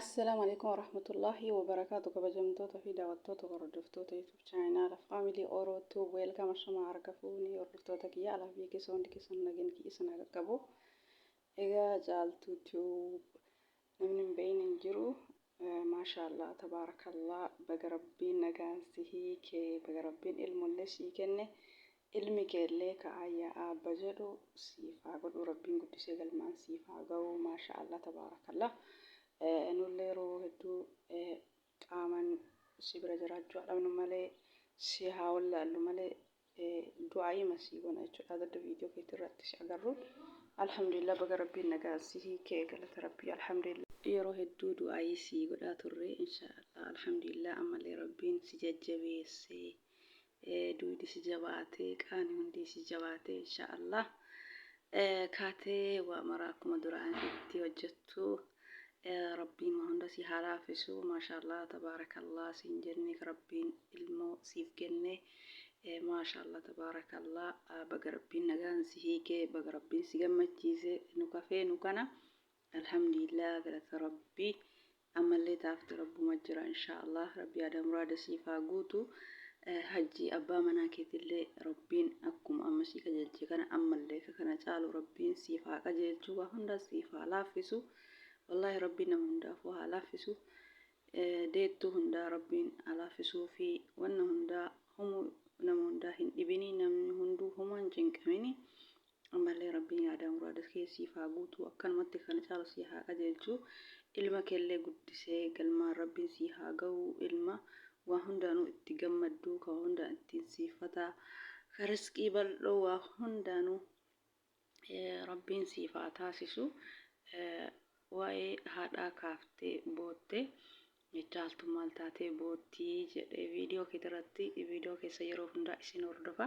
Assalaamu alaikum warahmatullahi wabarakaatu. Kabajamtoota fi daawwattoota, hordoftoota YouTube channel Family Oro Tube, welcome. Ashama, harka fuuni hordoftoota kiyya alaa biyya keessa hundi keessan, nageenya kiyya isin haa qaqqabu. Egaa Caaltuu Tube namni hin beekne hin jiru. Maashaallah, tabaarakallah, baga Rabbiin nagaan si hiike, baga Rabbiin ilmollee sii kenne, ilmi keellee ka ayyaa aabba jedhu siif haa godhu, Rabbiin guddisee galmaan siif haa ga'u. Maashaallah, tabaarakallah. Nullee yeroo hedduu qaaman si bira jiraachuu haa dhabnu malee, si haa wallaallu malee, du'aayima sii goona jechuudha. Adda viidiyoo keetii irratti si agarru. Alhamdulillah, baga Rabbiin nagaan si hiikee, galata Rabbii, alhamdulillah. Yeroo hedduu du'aayii sii godhaa turre, inshaallah, alhamdulillah. Ammallee Rabbiin si jajjabeessee, duudi si jabaatee, qaani hundi si jabaatee, inshaallah kaatee waa mara akkuma duraan itti hojjettu Rabbiin waa hunda si haa laaffisu. Maashaallah, tabaarakallah siin jenne. Rabbiin ilmoo siif kenne. Maashaallah, tabaarakallah, baga Rabbiin nagaan si hiike, baga Rabbiin si gammachiise. Nu kafee nu kana, alhamdulillah, galata Rabbii. Ammallee taafte Rabbuma jira, inshaallah Rabbi yaada muraada siif haa guutu. Hajji abbaa manaa keetillee Rabbiin akkuma amma sii qajeelche kana ammallee ka kana caalu Rabbiin siif haa qajeelchu, waa hunda siif haa laaffisu. Wallaahi Rabbiin nama hundaafuu haa laaffisu. Deettuu hundaa Rabbiin haa laaffisuu fi wanna hundaa humuu nama hundaa hin dhibini, namni hunduu humaa hin cinqamini. Ammallee Rabbiin yaadaa muraada kee siif haa guutu, akkanumatti kana caalu si haa qajeelchu, ilma keellee guddisee galmaan Rabbiin sii haa ga'u, ilma waa hundaanuu itti gammaddu, ka waa hundaan ittiin siiffataa, ka risqii bal'oo waa hundaanuu Rabbiin siif haa taasisu. Waa'ee haadhaa kaaftee bootte, Caaltu maal taatee boottii jedhee viidiyoo keetirratti, viidiyoo keessa yeroo hundaa isin hordofa.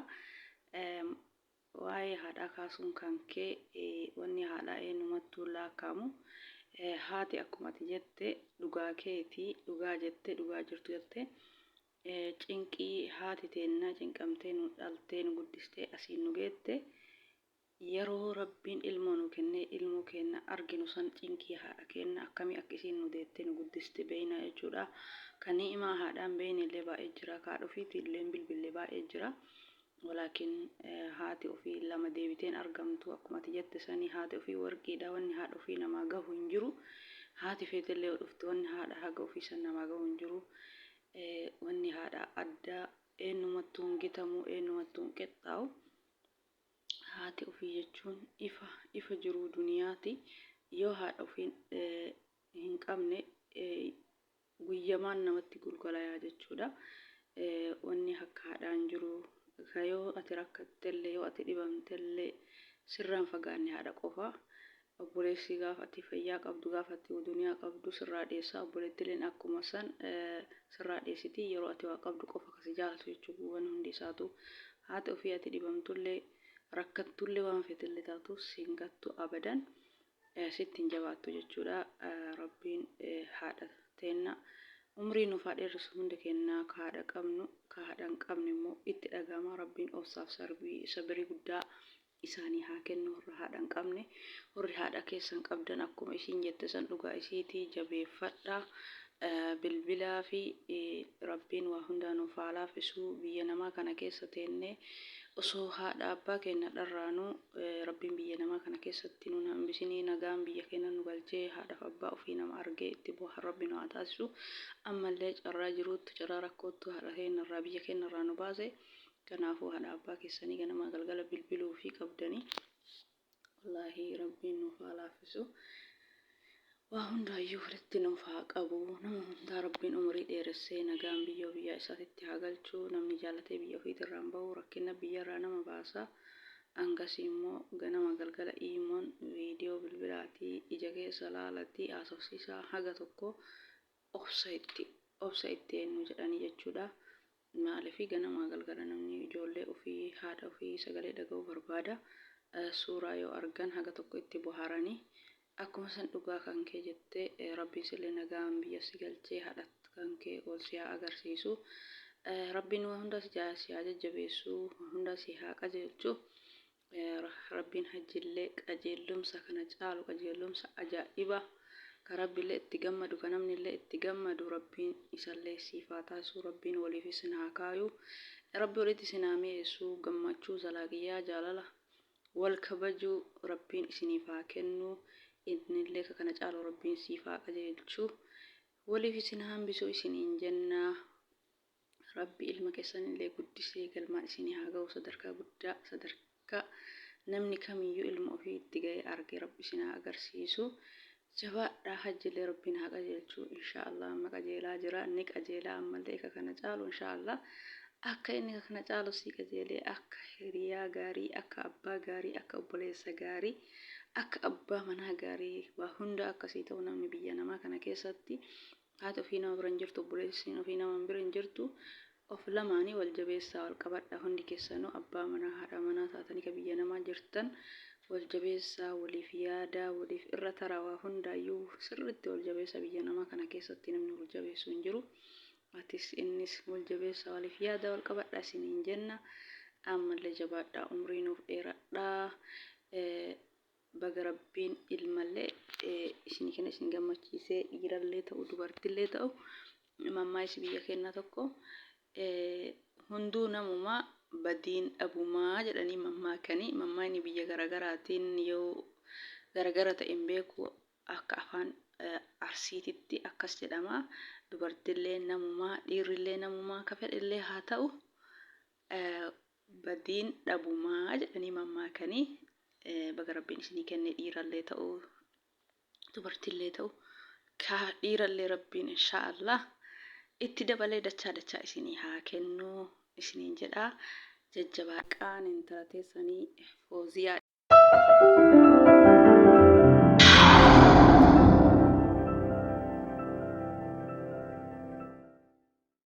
Waa'ee haadhaa kaasuun kan kee, wanni haadhaa eenyumattuu laakkaa'amu. Haati akkuma ati jette dhugaa keeti, dhugaa jette, dhugaa jirtu jette. Cinqii haati teennaa cinqamtee nu dhaltee, nu guddistee asiin nu geette, yeroo Rabbiin ilmoo nu kennee ilmoo keenna arginu san cinqii haadha keenna akkamii akka isiin nu deettee nu guddiste beeynaa jechuudha. Ka ni'imaa haadhaan beeyne illee baay'ee jira, ka haadha ofiitii illee bilbille baay'ee jira. Walaakin haati ofii lama deebiteen argamtu. Akkuma ati jette sani, haati ofii warqiidha, wanni haadha ofii namaa gahu hin jiru. Haati feetellee yoo dhufte wanni haadha haga ofii san namaa gahu hin jiru. Wanni haadha adda, eenyumattuu hin gitamu, eenyumattuu hin qixxaa'u. Haati ofii jechuun ifa ifa jiruu duniyaati. Yoo haadha ofii hin qabne guyyamaan namatti gulgalayaa jechuudha. Wanni akka haadhaa hin jiru. Ka yoo ati rakkattellee, yoo ati dhibamtellee sirraan fagaanne haadha qofa. Obboleessi gaafa ati fayyaa qabdu, gaafa ati duniyaa qabdu sirraa dheessa. Obboleettileen akkuma san sirraa dheessiti. Yeroo ati waa qabdu qofa kasi jaalatu jechuudha wanni hundi isaatu. Haati ofii ati dhibamtullee, rakkattullee, waan feetellee taatu siin gattu abadan. Sitti hin jabaattu jechuudha. Rabbiin haadha teenna umrii nuuf haa dheeressu hundi keenya ka haadha qabnu, ka haadha hin qabne immoo itti dhaga'ama. Rabbiin obsaaf sarbii sabirii guddaa isaanii haa kennu warra haadha hin qabne. Warri haadha keessan qabdan akkuma isiin jette san dhugaa isiitii jabeeffadha. Bilbilaa fi Rabbiin waa hundaa nuuf haa laaffisu. Biyya namaa kana keessa teennee osoo haadha abbaa keenya dharraanuu Rabbiin biyya namaa kana keessatti nun hambisinii, nagaan biyya keenya nu galchee haadhaaf abbaa ofii nama argee itti bohan Rabbi nu haa taasisu. Ammallee carraa jiruuttu, carraa rakkoottu haadha keenya irraa, biyya keenya irraa nu baase. Kanaafuu haadha abbaa keessanii ganamaa galgala bilbiluu fi qabdanii. Wallaahi Rabbiin nuuf haa laaffisu. Waa hundaayyuu walitti nuuf haa qabu. Nama hundaa Rabbiin umurii dheeressee nagaan biyyoo biyyaa isaatitti haa galchu. Namni jaalatee biyya ofiitirraa hin bahu. Rakkina biyyarraa nama baasa. Hangasii immoo ganama galgala iimoon viidiyoo bilbilaatii ija keessa laalatii haasofsiisaa, haga tokko obsa itti obsa itti eenyu jedhanii jechuudha. Maaliif ganamaa galgala namni ijoollee ofii, haadha ofii sagalee dhaga'uu barbaada. Suuraa yoo argan haga tokko itti bohaaranii. Akkuma san dhugaa kan kee jette, Rabbiin sillee nagaan biyya si galchee haadha kan kee ol si haa agarsiisu. Rabbiin waa hunda si haa jajjabeessu, waa hunda si haa qajeelchu. Rabbiin hajjillee qajeellumsa kana caalu, qajeellumsa ajaa'iba. Ka Rabbillee itti gammadu ka namnillee itti gammadu Rabbiin isallee siif haa taasisu. Rabbiin waliif isin haa kaayu. Rabbi walitti isin haa mi'eessu. Gammachuu zalaaqiyyaa jaalala wal kabajuu Rabbiin isiniif haa kennu. Innillee ka kana caalu Rabbiin siif haa qajeelchu. Waliif isin haa hambisu isiniin jenna. Rabbi ilma keessanillee guddisee galmaan isinii haa ga'u sadarkaa guddaa sadarkaa namni kamiyyuu ilma ofii itti ga'ee arge Rabbi isin haa agarsiisu. Jabaadhaa hajjillee Rabbiin haa qajeelchu inshaa Allah amma qajeelaa jira ni qajeelaa ammallee ka kana caalu inshaa Allah akka inni ka kana caalu sii qajeelee akka hiriyaa gaarii akka abbaa gaarii akka obboleessa gaarii akka abbaa manaa gaarii waa hunda akkasii ta'u namni biyya namaa kana keessatti Haati ofii nama bira hin jirtu, obboleessin ofii nama bira hin jirtu. Of lamaanii wal jabeessaa wal qabadhaa hundi keessanuu abbaa manaa haadha manaa taatanii ka biyya namaa jirtan wal jabeessaa waliif yaadaa waliif irra taraa waa hundaayyuu sirriitti wal jabeessaa biyya namaa kana keessatti namni wal jabeessu hin jiru. Atis innis wal jabeessaa waliif yaadaa wal qabadhaa isiniin jenna. Ammallee jabaadhaa umrii nuuf dheeradhaa. Baga Rabbiin ilmallee isinii kenne isin gammachiisee dhiirallee ta'u dubartillee ta'u mammaayisi biyya keenyaa tokko hunduu namumaa badiin dhabumaa jedhanii mammaakanii mammaayini biyya garagaraatiin yoo garagara ta'e hin beeku akka afaan arsiititti akkas jedhama dubartillee namumaa dhiirrillee namumaa ka fedhellee haa ta'u Badiin dhabumaa jedhanii mammaakanii baga rabbiin isinii kenne dhiirallee ta'u dubartillee ta'u ka dhiirallee rabbiin inshaa Allah itti dabalee dachaa dachaa isinii haa kennu isiniin jedha jajjabaa qaan intala teessanii fooziyaa.